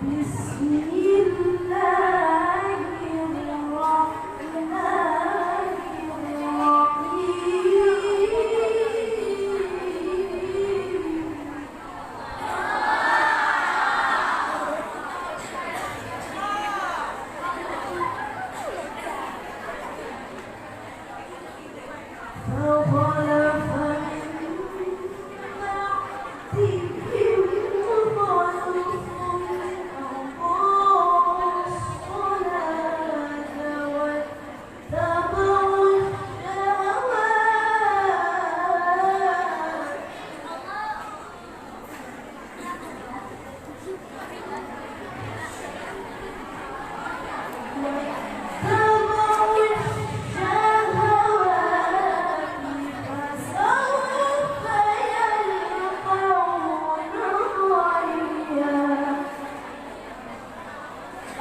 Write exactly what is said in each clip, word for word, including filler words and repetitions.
Bismillahirrahmanirrahim. فخلف من بعدهم خلف أضاعوا الصلاة واتبعوا الشهوات.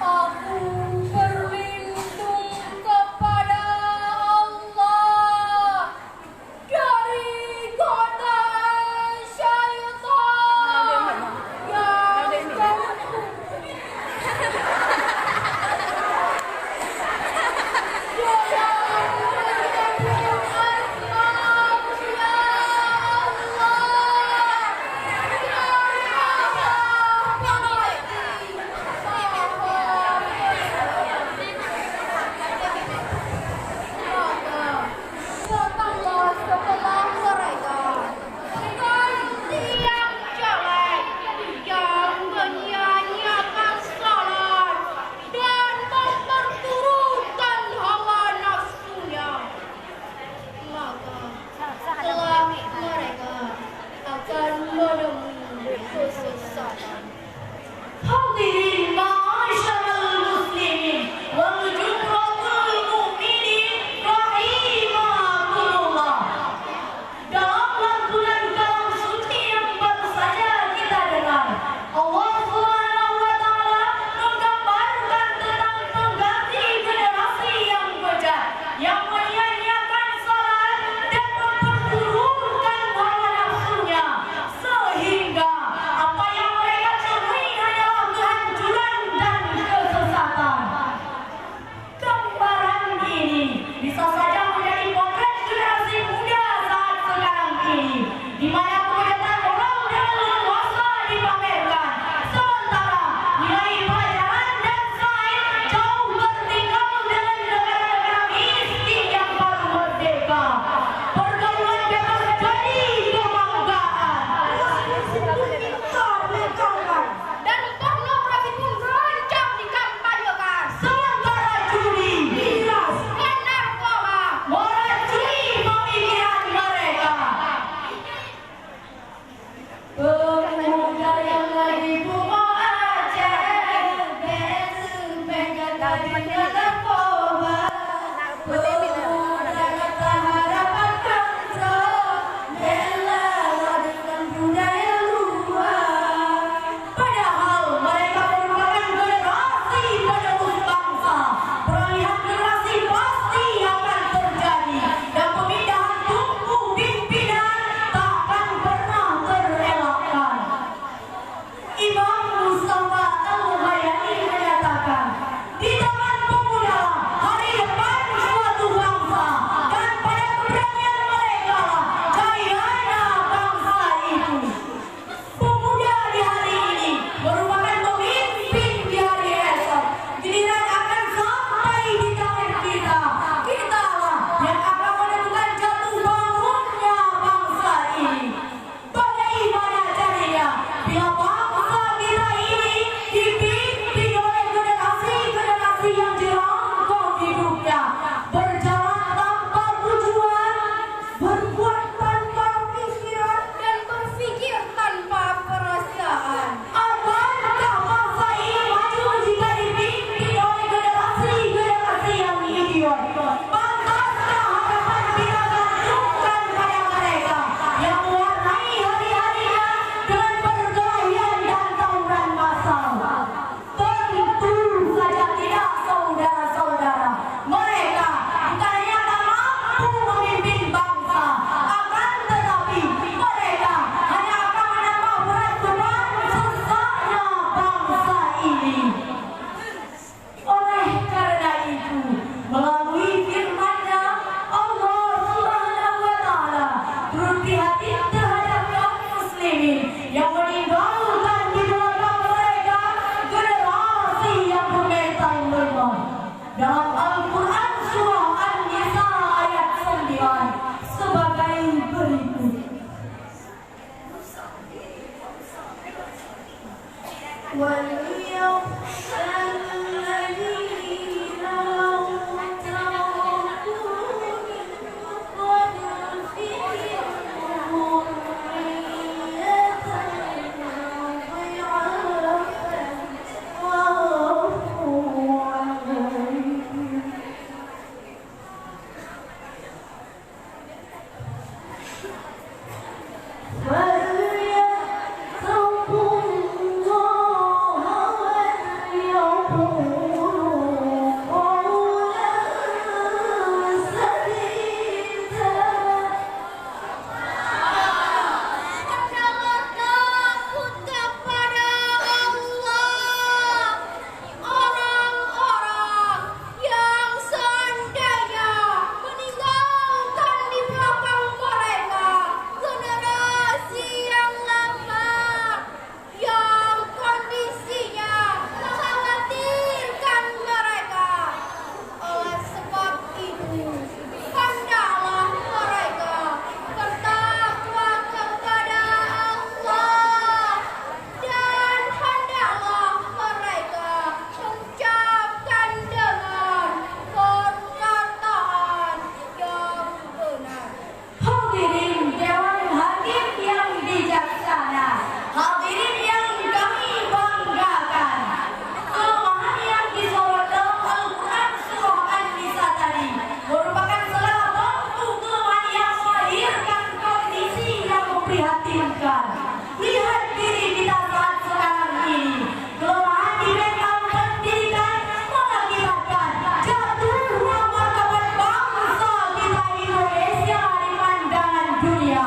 Aku berlindung kepada Allah dari godaan syaitan yang terkutuk. Setelah mereka mengganti yang jelek, yang menyia-nyiakan salat dan memperturutkan hawa nafsunya, maka kelak mereka akan menemui kesesatan. Hadirin ma'asyiral muslimin wal jumratul mu'minin rahimakumullah. Dalam lantunan kalam suci yang baru saja kita dengar, Allah Subhanahu wa Ta'ala menggambarkan tentang pengganti generasi yang bejat, yang menyia-nyiakan salat dan memperturutkan hawa nafsunya, sehingga apa yang mereka temui hanyalah kehancuran. وليخش الذين لو تركوا من خلفهم ذرية ضعافا خافوا عليهم فليتقوا الله وليقولوا قولا سديدا. Takut kepada Allah. Orang-orang yang seandainya meninggalkan di belakang mereka generasi yang lemah, yang kondisinya mengkhawatirkan mereka. Oleh sebab itu, hendaklah mereka bertakwa kepada Allah, dan hendaklah mereka mengucapkan dengan perkataan yang benar. Hadirin Dewan Hakim yang bijaksana, hadirin yang kami banggakan, kelemahan yang disorot dalam Al-Quran Surah An-Nisa tadi merupakan salah satu kelemahan yang melahirkan kondisi yang memprihatinkan. Lihat diri kita saat sekarang ini. Kelemahan di bidang pendidikan mengakibatkan jatuhnya martabat bangsa kita Indonesia di pandangan dunia.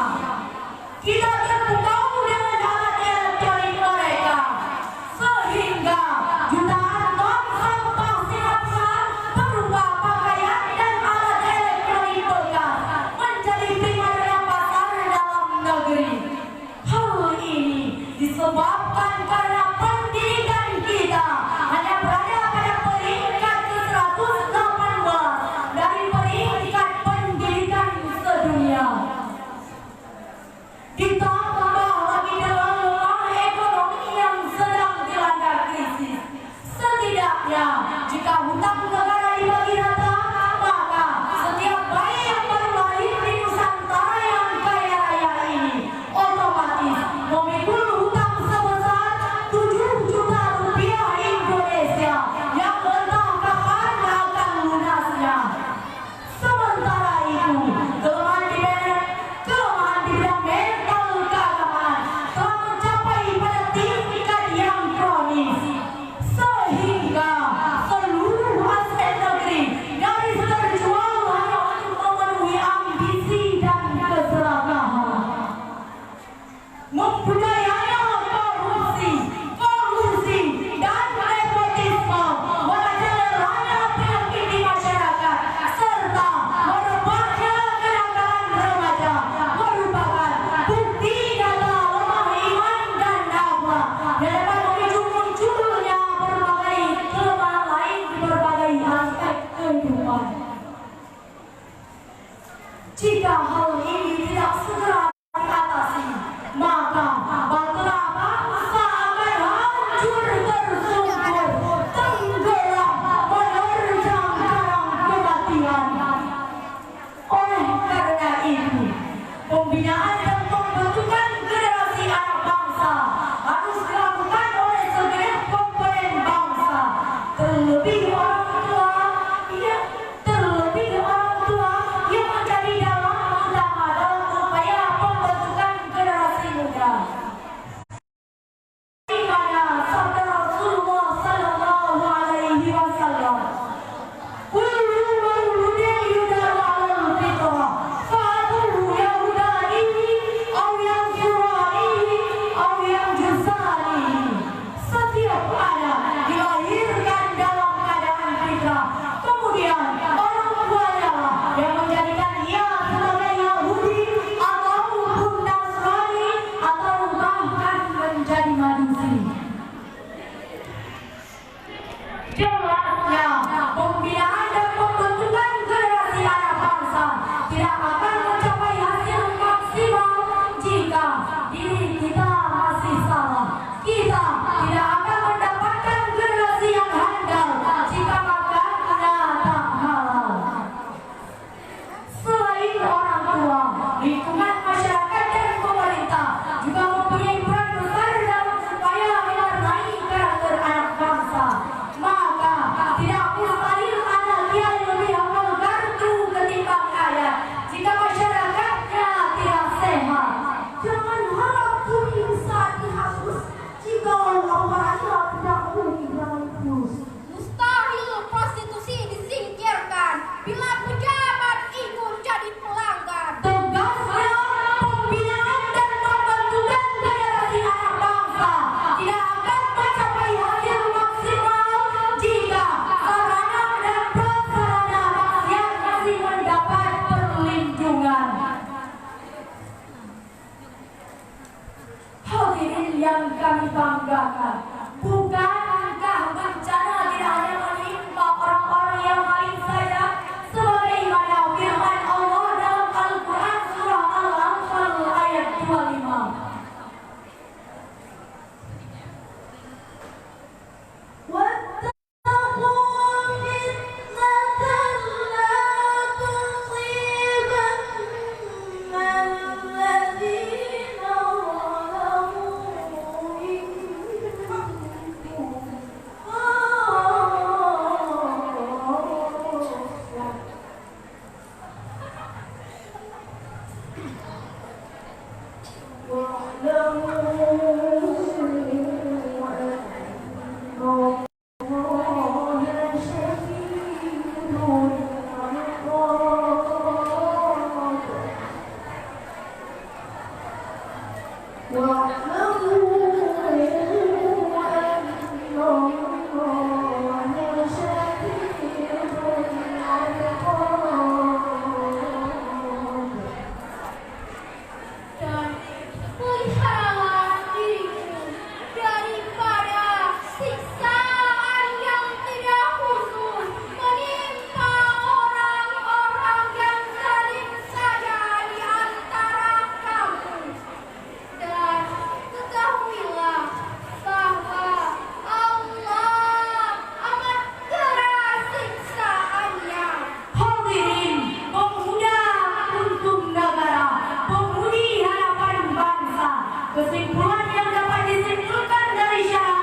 Kita terpukau dengan alat elektronik mereka, sehingga jutaan ton sampah sinapuan berupa pakaian dan alat elektronik bekas menjadi primadona pasar dalam negeri. Hal ini disebabkan karena pendidikan kita hanya berada pada peringkat ke seratus delapan belas dari peringkat pendidikan sedunia. Ditambah lagi dengan lemah ekonomi yang sedang dilanda krisis, setidaknya jika hutang negara dibagi rata, maka setiap bayi yang baru lahir di Nusantara yang kaya raya ini otomatis memikul hutang sebesar Mustahil prostitusi disingkirkan bila pejabat ikut jadi pelanggan. Tugasnya pembinaan dan pembentukan generasi anak bangsa tidak akan mencapai hasil maksimal jika sarana dan prasarana maksiat masih mendapat perlindungan. Hadirin yang kami banggakan, bukankah bencana tidak hanya menimpa orang-orang yang paling sayang, sebagaimana firman Allah dalam Al-Quran surah Al-Anfal ayat dua lima. واتقوا فتنة لا تصيبن الذين ظلموا منكم خاصة. واعلموا أن الله شديد العقاب. واعلموا أن الله شديد العقاب. Dan peliharalah dirimu daripada siksaan yang tidak khusus menimpa orang-orang yang zalim saja di antara kamu. Dan ketahuilah bahwa Allah amat keras siksaannya. Hadirin, pemuda untuk negara, pemudi harapan bangsa. Kesimpulan yang dapat disimpulkan dari syahada